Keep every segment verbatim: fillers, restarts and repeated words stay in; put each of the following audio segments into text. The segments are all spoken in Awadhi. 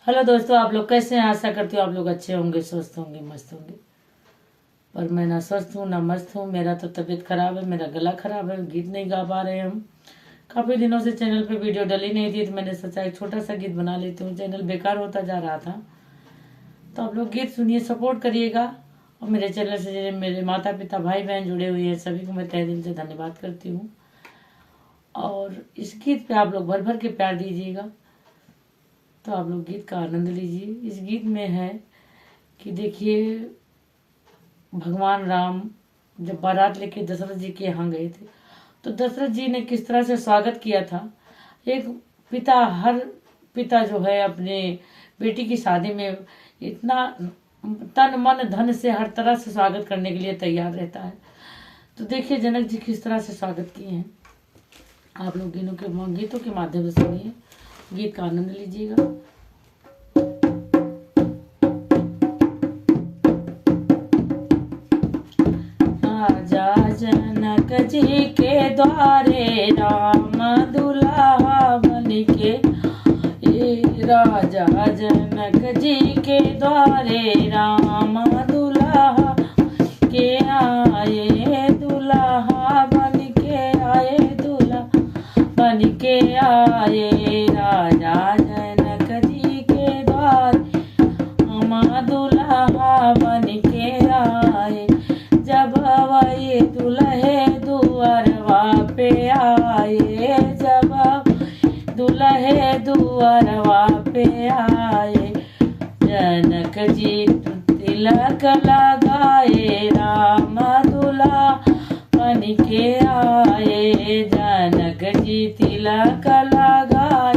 हेलो दोस्तों, आप लोग कैसे हैं? आशा करती हूँ आप लोग अच्छे होंगे, स्वस्थ होंगे, मस्त होंगे। पर मैं ना स्वस्थ हूँ ना मस्त हूँ, मेरा तो तबीयत खराब है, मेरा गला खराब है, गीत नहीं गा पा रहे हम। काफ़ी दिनों से चैनल पे वीडियो डली नहीं थी, तो मैंने सोचा एक छोटा सा गीत बना लेती हूँ। चैनल बेकार होता जा रहा था, तो आप लोग गीत सुनिए, सपोर्ट करिएगा। और मेरे चैनल से जो मेरे माता पिता, भाई बहन जुड़े हुए हैं, सभी को मैं तहे दिल से धन्यवाद करती हूँ। और इस गीत पे आप लोग भर भर के प्यार दीजिएगा। तो आप लोग गीत का आनंद लीजिए। इस गीत में है कि देखिए, भगवान राम जब बारात लेके दशरथ जी के यहाँ गए थे, तो दशरथ जी ने किस तरह से स्वागत किया था। एक पिता, हर पिता जो है अपने बेटी की शादी में इतना तन मन धन से हर तरह से स्वागत करने के लिए तैयार रहता है। तो देखिए जनक जी किस तरह से स्वागत किए हैं। आप लोग गीतों के, गीतों के माध्यम से सुनिए, गीत का आनंद लीजिएगा। राजा जनक जी के द्वारे राम दुल्हा बन के, ए राजा जनक जी के द्वारे राम दुल्हा के आए, दुल्हा बन के आए, दुल्हा बन के आए। राजा जनक जी के द्वार हम दुल्हा बन के आए। जब वही दुल्हे दुआरवा पे आए, जब दुल्हे दुआरवा पे आए, जनक जी तिलक लगाए, राम दुल्हा बन के आए। जनक जी तिलक लगाए,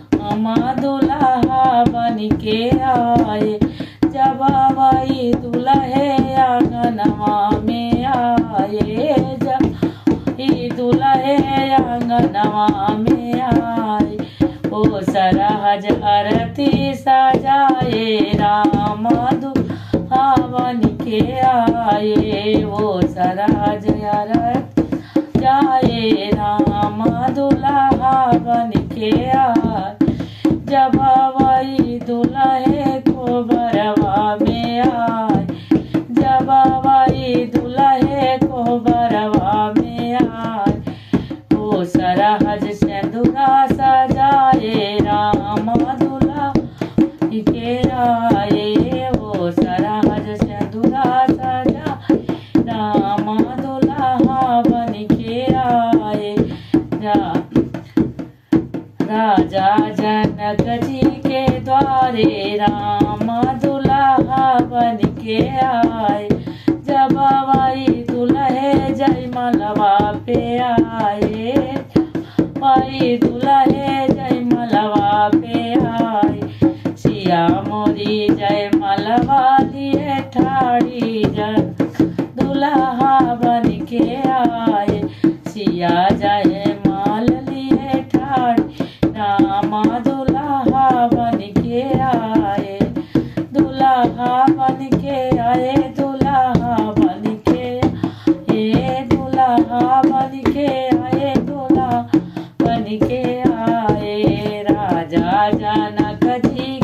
राम दुल्हा बन के आए। जब वही दुल्हे आंगनवा में आए, जब ई दुल्हे आंगनवा में आए, ओ सरहज अरती सजाए, राम दुल्हा बन के आए। ओ सरहज अरती सजाए, राम दुल्हा बन के आए। जब वही दुल्हे कोहबरवा में आए, जब वही दुल्हे कोहबरवा में आए, ओ सरहज सेंदुरा सजाए, राम दुल्हा बन के आए। ओ सरहज सेंदुरा सजाए, राम दुल्हा बन के आए। रा-, राजा जनक जी के द्वारे राम दुल्हा बन के आए। जब वही दुल्हे जयमलवा पे आए, वही दुल्हे जयमलवा पे आए। सिया मोरी जयमलवा लिए ठाड़ी, जब दुल्हा बन के आए। सिया जयमाल लिए ठाड़ी, राम दुल्हा बन के आए। दुल्हा बन के आए, दुल्हा बन के आए, दुल्हा बन के आए, दुल्हा बन के आए। राजा जनक जी